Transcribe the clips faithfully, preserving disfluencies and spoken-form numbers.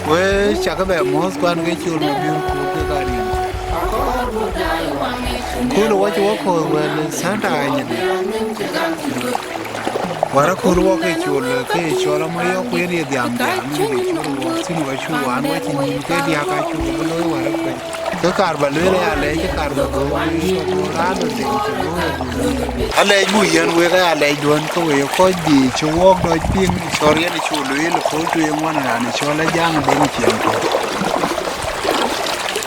We cakë bɛ mɔ̈ɔ̈th kuan ke col Mabiöör ku ke ka riɛm. Kööl wɔ cï wɔ kɔ̈ɔ̈th wɛl Santa anyïdï. Wärë kööl wɔ ke col ke cɔl amɔ yɔ̈k ku yen ye dhiam dhiam, yen ke col wɔ thïn wɔ cu wan wɔ cï nyïïn ke diäk acuk bï looi wärë kuec. Ke kaar ba lueel aya lɛc, ke kaar ba gɔ̈ɔ̈r wek, ke gɔ̈ɔ̈r raan ë dhil cï looi. Alɛc buk yiɛ̈n wek aya lɛc duɔ̈n ke wek kɔc bï cï wɔɔk dɔc piŋ cɔ̈r yen cuk lueel ë kööl tueŋ wën raan ë cɔl Ajaŋ Deŋ Ciɛŋkɔ̈u.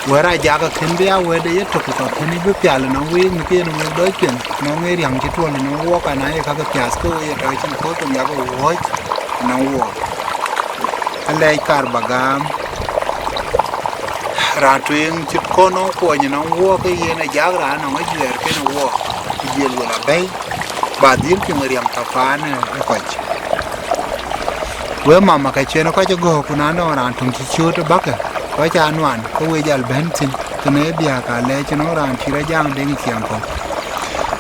Wɛ̈t Ajak akën bï aa wɛ̈tde yetök, ku ka kën bï pial ënɔŋ wek në ke yen wek dɔc piŋ, nɔŋ ee riäŋ cï tuɔl ënɔŋ wɔɔk, ana ye kakë piath ke wek ye tɔ̈ cïn kööl töŋ yakë wuɔ̈ɔ̈c ënɔŋ wɔɔk. Alɛc kaar ba gam. Raan tueŋ cït kɔn nɔŋ kuɔny nɔŋ wɔɔk ke yen Ajak raan nɔŋ ajuɛɛr kenë wɔɔk, ku jiël wël abɛ̈i, ba dhil piŋ riɛm tɔ̈ paan ë kɔc. Wek mama ka cïn kɔc ë gɔ̈ɔ̈k, ku na nɔŋ raan töŋ cï cööt ë bäkë, kɔc aa nuan, ke wek jal bɛ̈n thïn, tënë biäk alɛc nɔŋ raan cït Ajaŋ Deŋ Ciɛŋkɔ̈u.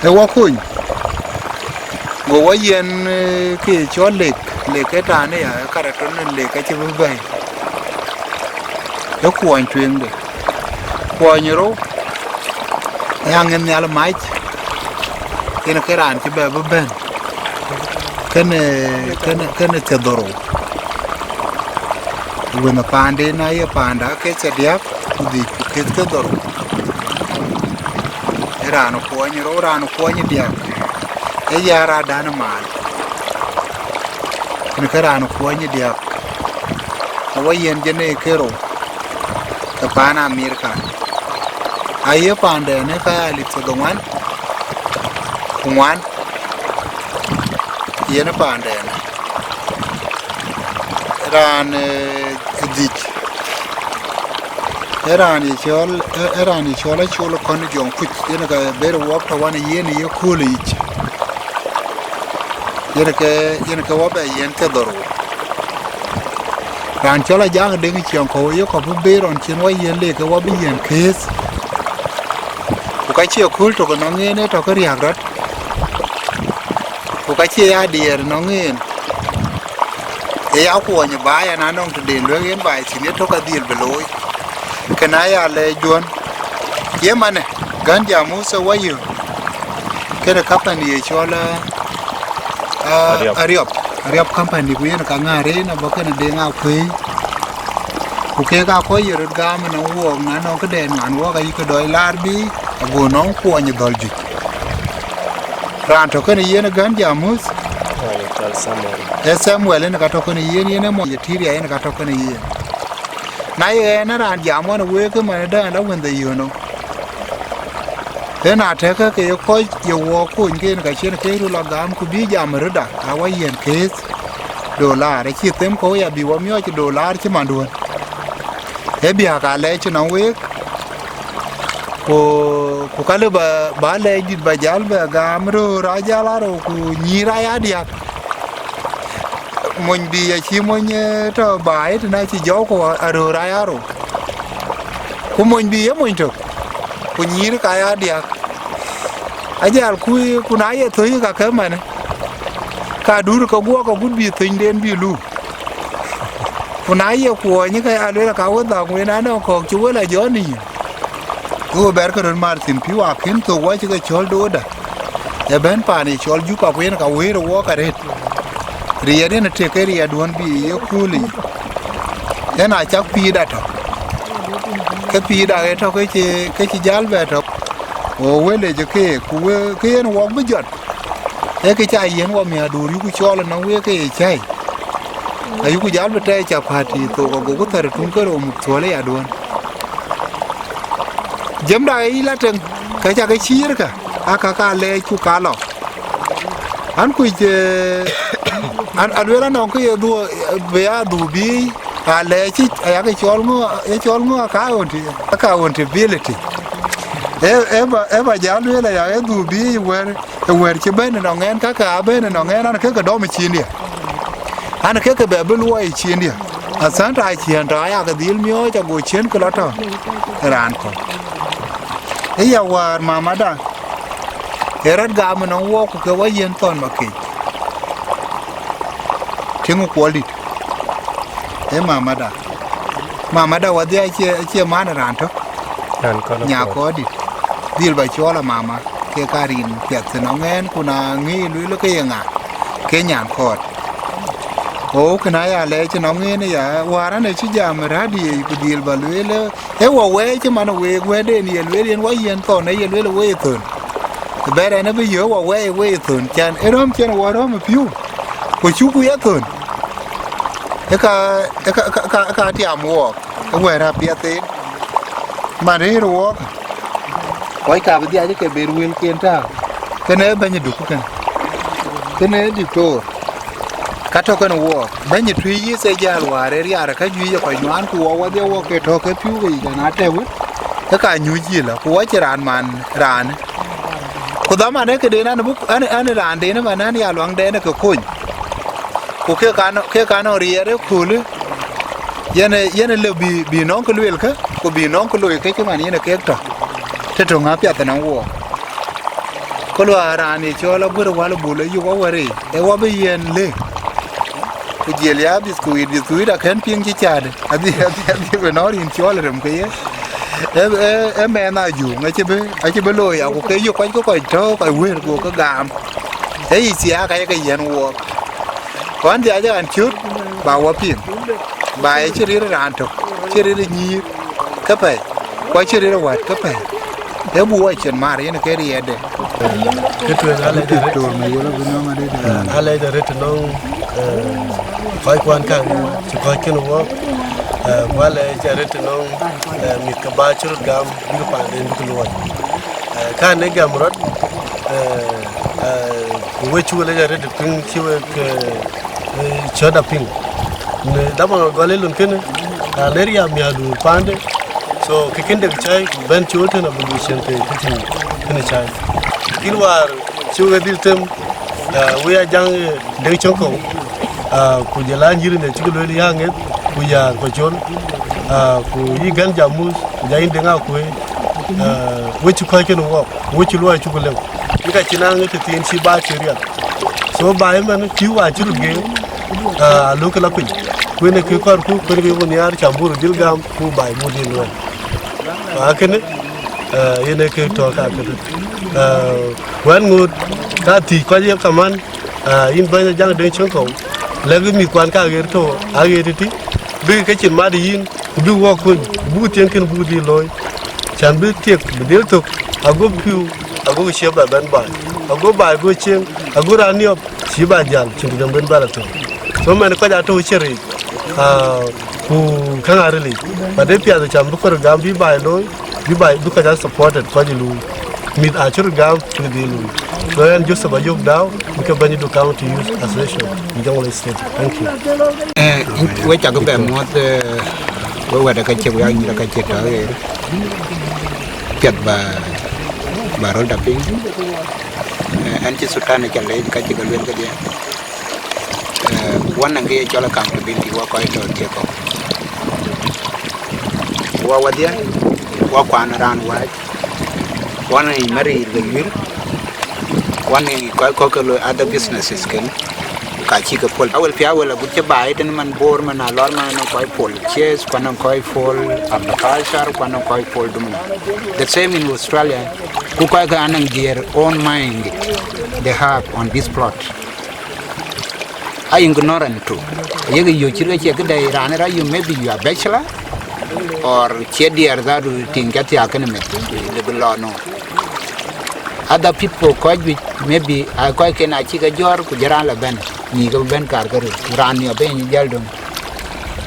Ee wɔ kuny, go wɔ yiɛ̈n, eh, kë cɔl lek, lek ke tɔ̈ në ya, ë karaton lek acï bï bɛ̈i. Ë kuɔny tueŋde. Kuɔny rou, ë aŋen nhial mac, yen ke raan cï bɛ bï bɛ̈n. Kënë, kënë, kënë thiërdhorou. Wën paanden aye paanda ke thiërdiäk, ku dhïc ku keth ke dhorou. Ë raan kuɔny rou, raan kuɔny diäk. Ë ya radan ë maan. Yen ke raan kuɔny diäk. Awɔ yen jënë kerou, ke paan Amerika. Aye paanden ë ka ya lip thiërdhoŋuan ku ŋuan, yen paanden. Raan, eh, dhïc, ë raan ye cɔl, ë, ë raan ye cɔl Acol Kɔn Jɔŋkuc, yen ka ber wɔk tɔ̈ wan yen ye kööl yic. Yen ke, yen ke wɔ bɛ yiɛ̈n thiërdhorou. Raan cɔl Ajaŋ Deŋ Ciɛŋkɔ̈u, ye kɔp bï ber ɣɔn cïn wɔ yiɛ̈n lek ke wɔ bï yiɛ̈n këëth. Ku ka cie kööl tök ënɔŋ en ë tɔ̈ ke riääk rɔt. Ku ka cie ya diɛɛr ënɔŋ en. Ë ya kuɔny baai, ana nɔŋ tëden luek en baai thïn, ye tök adhil bï looi. Kënë aya lɛc duɔ̈n. Ye manë, gän jam Musa Wayo. Kënë company ye cɔl, ah, ah, Ariɔp. Ariɔp. Ariɔp company, ku yen ka ŋäär en abɔ̈ kënë Deŋ Akuëi. Ku kek aa kɔc ye röt gam ënɔŋ wɔɔk, na nɔŋ këden nuan wɔɔk ayï ke dɔc laar bï, ago nɔŋ kuɔny dhɔ̈l juëc. Raan tɔ̈ kënë yen ë gän jam Musa. Wala cɔl Samuel. Ee Samuel yen ka tɔ̈ kënë yen, yen ë mɔny ë Tiria yen ka tɔ̈ kënë yen. Na ye ɣɛn ë raan jam ɣɔn ë week ëmën ëdɛ̈ɛ̈n la wëndhe yöno. Yen atɛ̈kë ke ye kɔc ye wɔɔk kony ke yen ka cïn ke röt lɔ gam ku bï jam rötda, awɔ yiɛ̈n këëth dolar, acï them kɔ̈u ya bï wɔ miɔɔc dolar cï manduön. Ee biäk alɛc cï nɔm week, ku, ku ka lë ba, ba lɛc dït ba jäl bɛ gam röör ajäl arou ku nyïïr aya diäk. Mony bï acï mony, eh, tɔ̈ baai tënë acï jɔu ku aröör aya rou. Ku mony bï ye mony tök, ku nyïïr ka ya diäk. Ajal ku, ku na ye thöi ka ke manë, ka dur ke guɔ ke gut bï thönyden bï luk. Ku na ye kuɔɔny ke ya lueel ka wë dhak wën anɔŋ kɔ̈k cï wël a jɔ nïïm. Ku bɛ̈rkë röt mar thïn pïu akën thok wɔ cï ke cɔl dooda. Ë bɛ̈n paan ë cɔl Juba ku yen ka wëër ë wɔɔk arëët. Riɛt yen ë tëk ke riɛt duɔ̈n bï ye kööl yic. Yen acak pïïrda tɔ̈. Ke pïïrda ë tɔ̈ ke cï, ke cï jäl bɛ tɔ̈. Go wël ë jɔ keek, ku we, ke yen wɔɔk bï jɔt. Ee kë ca yiɛ̈n wɔ miäkduur yuku cɔɔl ënɔŋ wek ke ye cäi. Ayuku jäl bï tɛɛc capati thok, agoku thär tuŋ ke rou muk thuɔl ë yaduɔ̈n. Jëmda ë yï la tëŋ, ke ca ke ciir kë, aka ka lɛɛc ku ka lɔ. An kuc, eh, an, an lueel anɔŋ kë ye dhuö, bï ya dhuö bï, a lɛɛc yic, aya ke cɔl ŋö, ye cɔl ŋö account-, accountability. E, e ba, e ba jäl lueel aya, e dhuö bï wɛ̈ɛ̈r, ë wɛ̈ɛ̈r cï bɛ̈n ënɔŋ ɛn, kakë aa bɛ̈n ënɔŋ ɛn, an, kekë dɔm ë ciindiɛ, an, kekë bɛ bï luɔi ë ciindiɛ. Athan ta ciëën tɔ aya ke dhil miɔɔc, ago ciën kë lɔ tɔ ë raan kɔ̈k. Ë ya wäär mamada, ë rɔt gam ënɔŋ wɔɔk, ku ke wɔ yiɛ̈n thɔn makec. Tiŋ kuɔl dït, ë mamada. Mamada wadhia acie, acie man ë raan tök. Raan kɔn nya akɔɔr. Kɔɔr dït. Dhil ba cɔɔl a mama, ke ka rin piɛth tënɔŋ ɛn, ku na ŋic lueel ke ye ŋa, ke nyan kɔɔr. Ɣo, kënë aya lɛɛc ënɔŋ en aya, wäär an, acï jam ë radio yic, ku dhil ba lueel, ë wɔ wɛɛc cï man ë week wɛ̈tden ye lueel yen wɔ yiɛ̈n thɔn, ë ye lueel ë wɔ ye thön. Bɛ̈ɛ̈r ɛn ë bï yöök wɔ wɛɛc ë wɔ ye thön, cän ë röm cïn wɔ röm ë piu, ku cuku ye thön. Ë ka, ë ka, ka, ka, ka tiam wɔɔk, ë wɛ̈ɛ̈r apiɛth en. Man rëër wɔɔk, kɔc ka bï dhiac ke ber wëlken tääu, kënë bɛ̈ny ë duk kënë, kënë diktor, ka tɔ̈ kënë wɔɔk, bɛ̈ny ë tui yith ë jäl wäär ë riaar ë ka juëc ë kɔc nuaan, ku wɔ wadhia wɔɔk ke tɔ̈ ke piu ke yic, an, atɛ̈ wën, ke ka nyuc yïlë, ku wɔ cï raan man raanë. Ku dhaman ë këden an, buk, an, an, raanden ëmën an, ya luaŋden ë ke kony. Ku ke kan, ke kan nɔŋ riɛɛr ë köölë, yen, yen lë bï, bï nɔŋ kë lueel kë, ku bï nɔŋ kë loi kë cï man yen ë kek tɔ̈. Të töŋ apiath ënɔŋ wɔɔk. Ku luɔi raan ye cɔɔl aguër wal bul ë yök awär ë, ë wɔ bï yiɛ̈n lëk. Ku jiël ya bithkuit, bithkuit akën piŋ cï caat, adhi, adhi, adhi bï nɔŋ rin cɔɔl rem ke ye. Ë, ë, ë mɛnh ajuŋ, acï bï, acï bï looi, aku ke yök kɔc ke kɔc tɔ̈ kɔc wër, go ke gam. Ë yic thiaak ayeke yiɛ̈n wɔɔk. Ku an dhiac an cöt, ba wɔ piŋ, ba ë cï rïr raan tök, cï rïr nyïïr ke pɛ̈i, ku acï rïr wät ke pɛ̈i, ë buk wɔ cin maar yen ke riɛɛtde. Kë tueŋ alɛc arëët, alɛc arëët nɔŋ, eh, kɔc kuan kaŋ cï kɔc kën wɔɔk, eh, ku alɛc arëët nɔŋ, eh, mïth ke ba cï röt gam bïk paanden bïk luɔi. Eh, kan ë gam rɔt, eh, eh, ku we cuk lec arëët piŋ cï wek, eh, eh, cɔ̈t apiŋ. Në dhaman gɔl ë lon kënë, raan ë riaak miäkduur paande, so kë kën dek cäi ku bɛ̈n cööt tën abï du ciɛ̈n ke kë thïn kënë cäi. Kïn wäär cï wek dhil them, eh, we ya jaŋ, eh, dek cöŋ kɔ̈u, ah, ku jɔl a nyïïr në cïk lueel ya ŋeth, ku yaar ku col, ah, ku yï gän jamuth, ku ja yïn deŋ akuëë, eh, we cï kɔc kën wɔɔk, we cï luɔi cuk lëu. Bï ka cïn aŋic tëthiin cï ba cï riɛl. So ba ëmën pïu acï röt geer, eh, alökë la piny. Ku yen ë kë kɔɔrku, ku yen ë kë yeku nhiaar cam buk röt dhil gam, ku baai buk dhil luɔi. Akënë, eh, yen ë kë tɔ̈ ka kënë. Eh, wɛ̈t ŋoot, ka thiëc kɔc ye kaman, ah, yïn bɛ̈ny Ajaŋ Deŋ Cieŋkɔ̈u, lɛ̈k mïthkuan ka ɣer tɔ̈, aɣer tëtï, bïk ke cin mat yïn, ku bïk wɔ kony, ku buk thiëŋ kën buk dhil looi, cän bï thiëk bï dhil thök, ago pïu, ago ciëp bɛ bɛ̈n baai, ago baai go cieŋ, ago raan niɔp cï ba jäl, cïn tëde ben bɛ la thök. So mɛn kɔc atɔ̈ cï rëëc, ah, ku käŋ arilic, but ë piath cam bï kɔɔr gam bï baai looi, bï baai, bï kɔc aa supported kɔc ë luui. Mïth acï röt gam, mïth ë luui. So ɣɛn Joseph Ayok Dau, bï ke bɛ̈ny Duk County Youth Association in Jonglei State. Thank you. Eh, we cak bɛ muɔ̈th, eh, we wɛ̈t ë ka cï, we anyïïr ë ka cï tɔ̈ ɣer. Piɛth ba, ba röl da piny. Eh, ɛn cï Sultan ë ca leec ka cï ke lueel kedhie. Wɔ nɔŋ kë ye cɔl accountability, wɔ kɔc tɔ̈ thiëk kɔ̈k. Wɔ wadhiɛ, wɔ kuan raan wääc, wɔ nɔŋ marir ke yuir, wɔ nɔŋ kɔc kɔ̈k ke loi other businesses ken, ka cï ke pol. Awel piath awel agut cï baai tën man Bor man alɔr man nɔŋ kɔc pol chairs, kuan nɔŋ kɔc pol agriculture, kuan nɔŋ kɔc pol dumna. The same in Australia, ku kɔc ke anɔŋ their own mind they have on this plot. A ignorant too. Yek yök cït ke cie këde raan ë rɔt yök, maybe you are bachelor or cie diɛɛr that tiŋ ca thiaak kënë meth, le bï lɔ no. Other people kɔc juëc maybe a kɔc ken a cï ke jɔ̈ɔ̈r ku jɔl raan la bɛ̈n, nyi ke bï bɛ̈n kaar ke röt, ku raan niɔp ë yen jäl döŋ.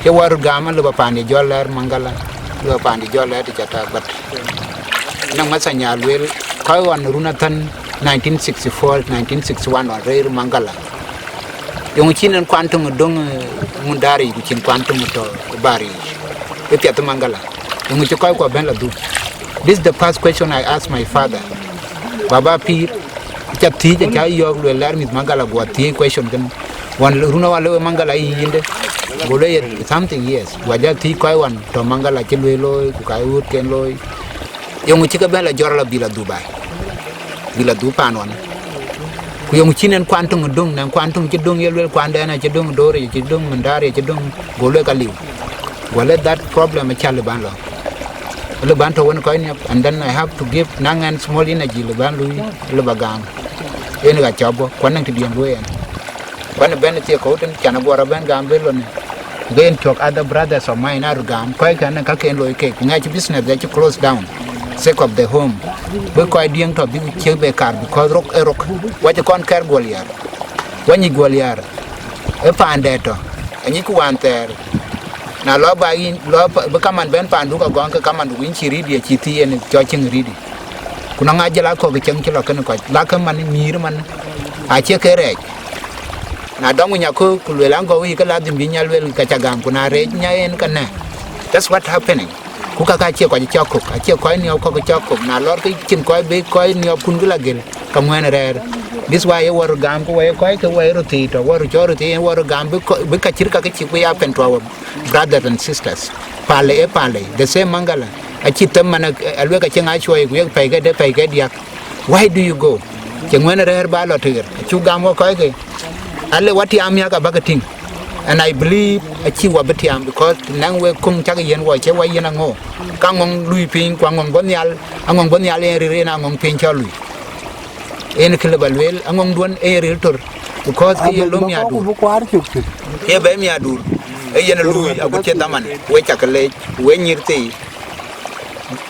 Ke wär gam alëu ba paan ye jɔl lɛɛr Maŋgala, alëu ba paan ye jɔl lɛɛr të ca tak, but nɔŋ mathanya lueel, kɔc ɣɔn run athän nineteen sixty-four, nineteen sixty-one ɣɔn rëër Maŋgala. Yöŋ cïn en kuan töŋ ë döŋ, eh, Mundari, ku cïn kuan töŋ tɔ̈ Bari, ë piath Maŋgala. Yöŋ cï kɔc kuɔ bɛ̈n la dhuk. This is the first question I ask my father. Baba pïïr, ca thiëc, ca yɔ̈ɔ̈k lueel lɛɛr mïth Maŋgala, guɔ thiëc question kën. Wan run awä lëu ë Maŋgala yï yïnde. Go lueel something, yes. Guɔ ja thiëc kɔc wan tɔ̈ Maŋgala cï lueel looi, ku ka ɣööt ken looi. Yöŋ cï ke bɛ̈n la jɔr la bï la dhuk baai. Bï la dhuk paan wan. Ku yöŋ cïn en kuan töŋ ë döŋ, nɛn kuan töŋ cï döŋ ye lueel kuandɛn acï döŋ, Dor acï döŋ, Mundari acï döŋ, go lueel ka liu. Go lueel that problem acä lëu ban lɔ. Lëu ban tɔ̈ wën kɔc niɔp, and then I have to give naŋ ɛn small energy lëu ban lui, lëu ba gam. Yen ɣa cɔp bɔ̈, kuan nɛn të diɛn lueel ɛn. Kuan bɛ̈n thiëk kɔ̈u tën, can aguɔ rɔt bɛ̈n gam bï lon. Ku ke yen cök other brothers of mine aa röt gam, kɔc kɛn ë ka ken looi kek, ku ŋɛc business acï close down, sake of the home. Bï kɔc diëŋ tɔ̈ bïk ciëk be kaar, because rok ë rok. Wacï kɔn kɛ̈r guɔl yar. Wanyic guɔl yar. Ë paan dɛ̈t tɔ̈. Anyicku wään thɛɛr. Na lɔ ba yïn, lɔ pa-, bï kaman bɛ̈n paandu ka gɔŋ ke kamandu, ku yïn cï rït ye cï thii yen cɔl cïŋ rït. Ku nɔŋ ajël akɔ̈k cieŋ cï lɔ kënë kɔc. Lakë man, nyïïr man. Acie ke rɛɛc. Na dɔm nya kö, ku lueel aŋ gɔu yï ke ladhim bï nya lueel ka ca gam, ku na reec nya en ka nɛ. That's what happening. Ku kaka acie kɔc cɔk kök, acie kɔc niɔp kɔ̈k cɔk kök. Na lɔr ke cïn kɔc bï kɔc niɔp kun kï la gel, ka ŋuɛ̈n rɛɛr. This why ye wär gam ku wɛi kɔc ke wɛi röt thii tɔ̈, wär cɔl röt thii, wär gam bï kɔ-, bï ka cït ka ke cïk bï happen to our brothers and sisters. Pale e pale, the same Maŋgala. Acï them man, eh, aluek acï ŋa cuɔi, ku yek pɛ̈i ke de pɛ̈i ke diäk. Why do you go? Cï ŋuɛ̈n rɛɛr ba lɔ tëër, acuk gam wɔ kɔc ke. Ale wä tiam miäk abäkë tïŋ. And I believe acï wä bï tiam, because të nɛŋ wek köŋ cak yen wɔ, cï wä yen aŋö. Ka ŋɔŋ lui piny, ku aŋɔŋ bɔ̈ nhial, aŋɔŋ bɔ̈ nhial yen rir, yen aŋɔŋ piny cɔl lui. Yen kë lë ba lueel, aŋɔŋ duɔ̈n ë yen rir tor, because ke yen lom miadur. Ye bɛ miadur, ë yen lui, agut cï dhaman, we cak leec, we nyïr thii,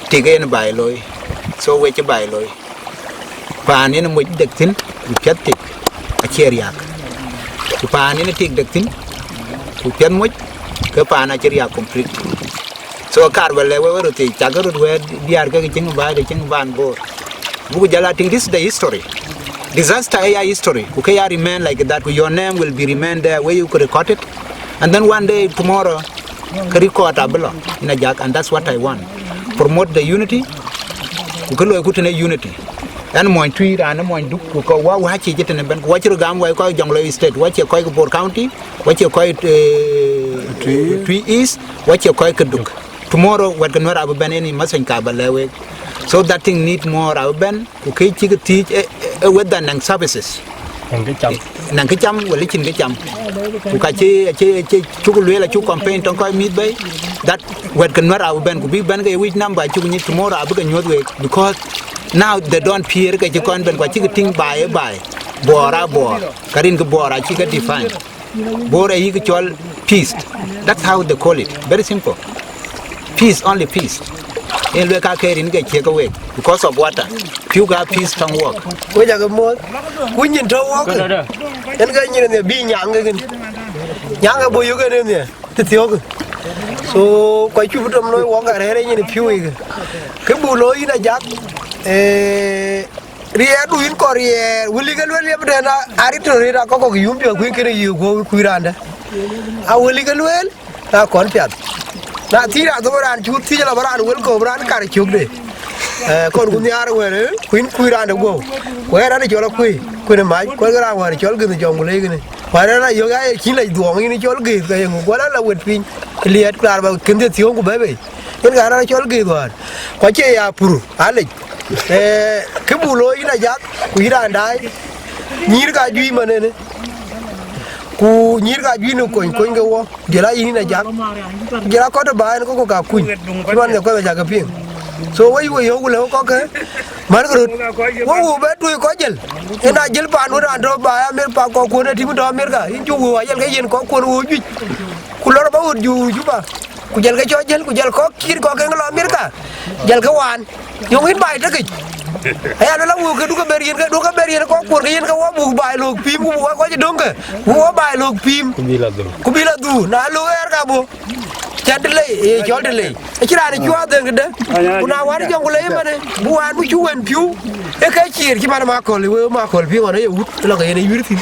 tik yen baai looi. So we cï baai looi. Paan yen moc dek thïn, ku piɛth tik, acie riääk. Ku paan yen tik dek thïn, ku piɛth moc, ke paan acï riääk completely. So kaar ba lɛ̈k we, we röt thiëc, cak röt wɛ̈ɛ̈t diäär ke cïŋ baai de cïŋ ban Bor. Buku jal a tïŋ, this is the history. Disaster ë ya history. Ku ke ya remain like that, ku your name will be remain there where you could record it. And then one day tomorrow, ke record abï lɔ, ina jak, and that's what I want. Promote the unity, ku ke loi ku tënë unity. Ɛn mony Tui, raan ë mony Duk, ku kɔc wä wä cï jë tënë bɛ̈n, ku wä cï röt gam wai kɔc Jonglei State, wä cie kɔc ke Bor County, wä cie kɔc, eh, Tui East, wä cie kɔc ke Duk. Tomorrow, wɛ̈t ke Nuɛ̈r abï bɛ̈n, any message ka ba lɛ̈k wek. So that thing need more abï bɛ̈n, ku kë cïk thiëc ë, ë, ë whether naŋ services. Naŋ kë cam. Naŋ kë cam, wala cïn kë cam. Ku ka cï, cï, cï, cuk lueel, acuk campaign tɔŋ kɔc mïth bei, that wɛ̈t ke Nuɛ̈r abï bɛ̈n, ku bï bɛ̈n ke ye which number cuk nyic tomorrow abï ke nyuɔ̈th wek, because now they don't fear ke cï kɔn bɛ̈n, ku acïk tïŋ baai ë baai. Bor a Bor, ka rin ke Bor acï ke define. Bor ayï ke cɔl peace. That's how they call it. Very simple. Peace, only peace. Yen luel ka ke rin ke cie ke wek because of water. Piu ka peace tɔŋ wok. Wek aake moth. Ku nyin tɔ̈ wok. En ka nyin ne bi nyaŋ ke kin. Nyaŋ ke bo yök en ne. Ti thiok. So, kwa chubu tom looi wok arɛɛr nyin piu ke. Ke bu looi ina jak. Eh, Riɛɛrdu yïn kɔn riɛɛr, wëlï ke lueel liep tɛ̈n, a, a rit tɔ̈ rëër, a kɔk kɔk yum piɔ̈th kuïn kënë yï guɔ̈u kuï randë. A wëlï ke lueel, na kɔn piath. Na thiëc raan dhöŋ raan cuk thiëc lɔ bä raan wël kɔ̈u bä raan kar cökde. Eh, kɔn ku nhiaar wɛ̈ɛ̈r, eh, kuïn kuï randë guɔ̈u. Ku ɣɛn raan cɔl akuëi, kuën ë mac, kuɛ̈n ke raan wäär cɔl gënh jɔŋ ku leec kënë. Wär ë la yök aye cïn lec dhuɔɔŋ, yïn cɔl gëëth ke yeŋö, guɔ la la wet piny, liɛɛt kaar ba kën thiëëk thiöŋ ku bɛ̈ɛ̈i bei. Yen ka raan cɔl gëëth wäär, ku acie ya pur, alec. Eh, kë buk looi yïn ajak, ku yïn raan daai, nyïïr ka juëc man ënë, ku nyïïr ka juëc në kony, kony ke wɔ, jël a yïn yïn ajak, jël a kɔt ba en kɔ̈k ka kuny, cï man ke kɔc ba cak ke piŋ. So wei wei yök ku lëu kɔ̈k ke, man ke röt, wo wo bɛ tuöc kɔc jël, en a jël paan wën raan tɔ̈ ba ya Amerika, kɔc kuɔ̈n ë tim tɔ̈ Amerika, yïn cuk wëu ajël ke yen kɔc kuɔ̈n wëu juëc, ku lɔr ba ɣöt ju Juba. Ku jël ke cɔl jël, ku jël kɔ̈k cït kɔ̈k ke lɔ Amerika, jël ke waan. Yöŋ yïn baai tëkic. Aya lɔ la wëu ke duke ber yen, ke duke ber yen kɔc kuɔ̈r ke yen ke wɔ buk baai lök pïïm, ku buk wɔ kɔc döŋ ke, buk wɔ baai lök pïïm. Ku bï la dhuu. Ku bï la dhuu, na lök ɣɛɛr ka bɔ̈. Cän të lei, ee cɔl të lei. Acïn raan ë cuɔɔth dhëŋ tëde. Ku na wään jɔŋ ku lei ëmënë, bï waan bï cuk wën piu. Ee ke ciir cï man Makɔl, wëu Makɔl piŋ ɣɔn aye wut, lɔ ke yen ë yuïr thïn.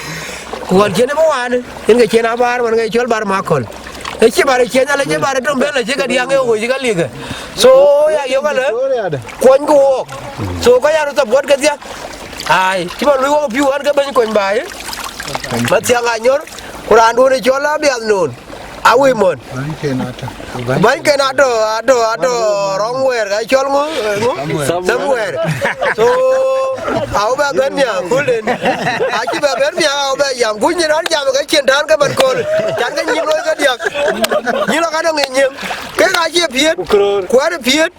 Ku ɣɔn cïn ë bï waan, yen ke cïn abaar man ke cɔl bar Makɔl. Ë cï bär ë ciëny alec, ë bär ë tɔŋ bɛ̈n lɔ cï ke diäŋ ë ɣöö cï ke likë. So ya yök alë, kuɔnyku wook. So ka ya röt support kedhie. Ai, cï man luui wok piu ɣän ke bɛ̈ny kony baai. Mathiaŋ Anyɔr, ku raanduön ë cɔl Abiath Noon. Awïc mɔn. Bäny ken atɔ̈, atɔ̈, atɔ̈ rɔŋ wɛɛr ka cɔl ŋö, ŋö? Somewhere. So, au bɛ bɛ̈n miäk, kulden. Acï bɛ bɛ̈n miäk, au bɛ jam. Ku nyin rɔt jam ke cin tän ke man kööl. Can ke nyin looi ke diäk. Nyin lɔ ka dɔŋ ë nyiëm. Kek acie piëët. Ku rɔt piëët.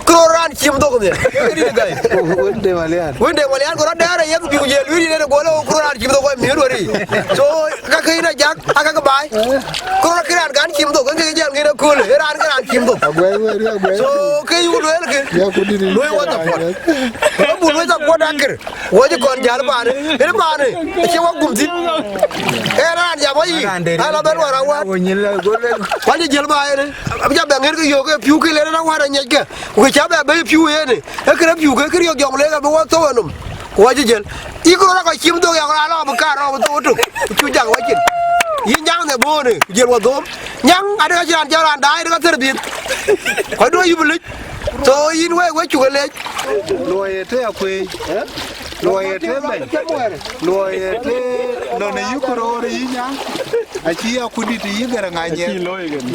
Kërɔr raan cim dhok nhial. Kek rin gai. Wënde Malian. Wënde Malian, ku rɔt dɛɛr ë yeth bï ku jël luiir yïn ënë gol, ku raan cim dhok ë miöt weri. So, ka ke yïn ajak, aka ke baai. Kërɔr kë raan kan cim dhok, ke jël ŋin ë kööl, ë raan ke raan cim dhok. Aguɛi weri, aguɛi. So, ke yuk lueel ke. Ya ku dït. Lueel what the fuck. Ku buk lueel support akër. Wɔ cï kɔn jäl panë, ënë panë, acie wɔ gum thïn. Ee raan jam wɔ yic, ala bɛ̈n wär awär. Wɔ nyin la gol. Wɔ cï jäl ba ënë, abï jam bɛ ŋer ke yök ke piu ke lënë na wär anyec ke. Ku ke cä bɛ bɛ̈i piu ënë, ee kënë piu ke kë riɔ̈k jɔŋ lek abï wɔ thou enɔm. Ku wɔ cï jäl. Yïk rɔt akɔc cim dhok yak raan lɔ bï kaar rɔt bï thou ëtök. Ku cu jaŋ wɔ cin. Yïn jaŋ në bonë, ku jël wɔ dhom. Nyaŋ, adï ka cï raan cä raan daai, adï ka thër dhiëth. Kɔc duö yï bï lec. So yïn wek, wek cuk e lec. Luɔi ë të akuëëc. Luɔi ë të bɛ̈ny. Luɔi ë të nɔn ë yïk roor yï nyaŋ. Acï akudït yï Garaŋ Anyieth.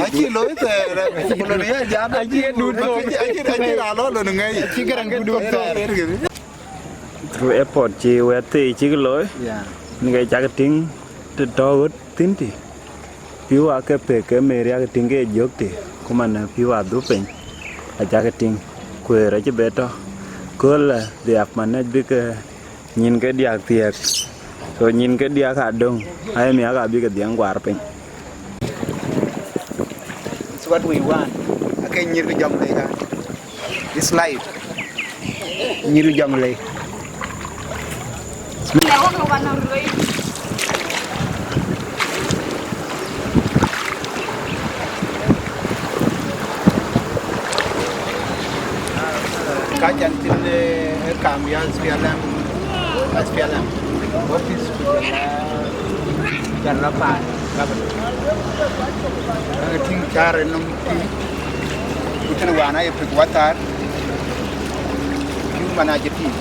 Acï looi thɛɛr. Ku lon ya jam. Acï dut thok. Acï, acï raan lɔ lon ŋɛi. Acï Garaŋ dut thok. Through airport cï wɛ̈t thii cïk looi. Yeah. Në ke cak tïŋ të tɔ̈ ɣöt thïn tï. Pïu ake pek ke meri ake tïŋ ke jök tï, ku man pïu adhuk piny, acak tïŋ, kueer acï be tɔ̈. Kööl, eh, dhiap man nɛc bï ke nyin ke diäk thiɛɛk. So nyin ke diäk adöŋ, ayï miäk abï ke dhiɛŋ guar piny. It's what we want. Ake nyïr ke jɔŋ lei ka. It's life. Nyïr ke jɔŋ lei. Ka can thïn, eh, kam ya S P L M, S P L M office ku jɔl a, jɔl a paan governor. Ka tïŋ cär ë nɔm tïŋ, ku tënë wään aye pek wathar, pïu man acï tïŋ.